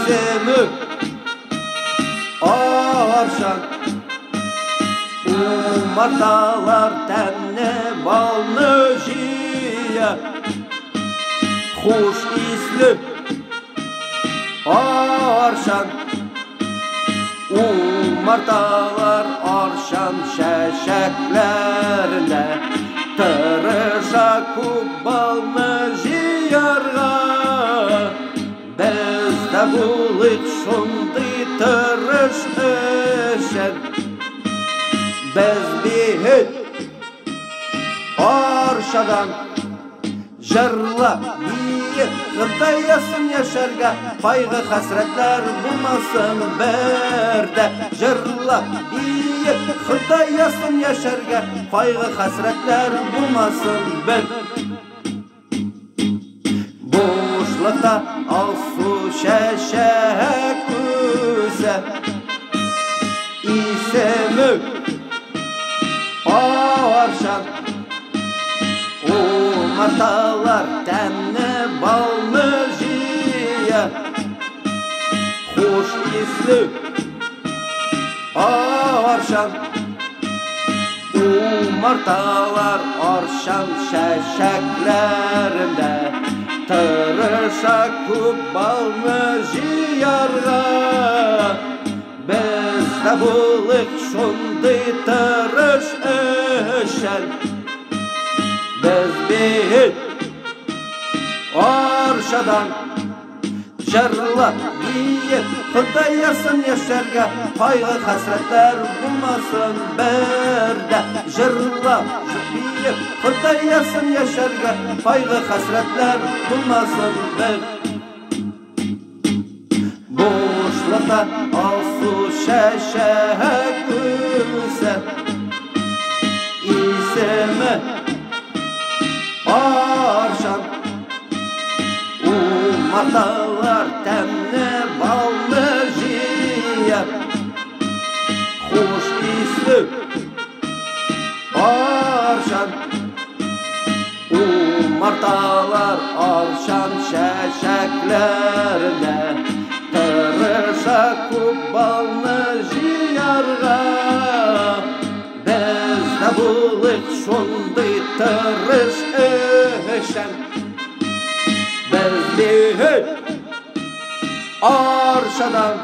Исеме Аршан. Умарталар тәмле балны җыя, хуш исле Аршан. Умарталар аршан чәчәкләрендә тырыша күп балны җыярга. Без дә булыйк шундый тырыш эшчән. Без бит Аршадан. Җырлап, биеп, Ходай язсын яшәргә, кайгы хәсрәтләр булмасын бер дә. Җырлап, биеп, Ходай язсын яшәргә, кайгы хәсрәтләр булмасын бер. Бушлыкта алсу чәчәк үсә, исеме Аршан. Умарталар тәмле балны җыя, хуш исле Аршан. Умарталар аршан чәчәкләрендә тырыша күп балны җыярга. Без дә булыйк шундый тырыш эшчән. Без бит Аршадан. Җырлап, биеп, Ходай язсын яшәргә, кайгы хәсрәтләр булмасын бер дә. Җырлап, биеп, Ходай язсын яшәргә, кайгы хәсрәтләр булмасын бер. Бушлыкта алсу чәчәк үсә, исеме Аршан. Умарталар тәмле балны җыя, хуш исле Аршан. Умарталар аршан чәчәкләрендә тырыша күп балны җыярга. Без дә булыйк шундый тырыш эшчән. Без бит Аршадан.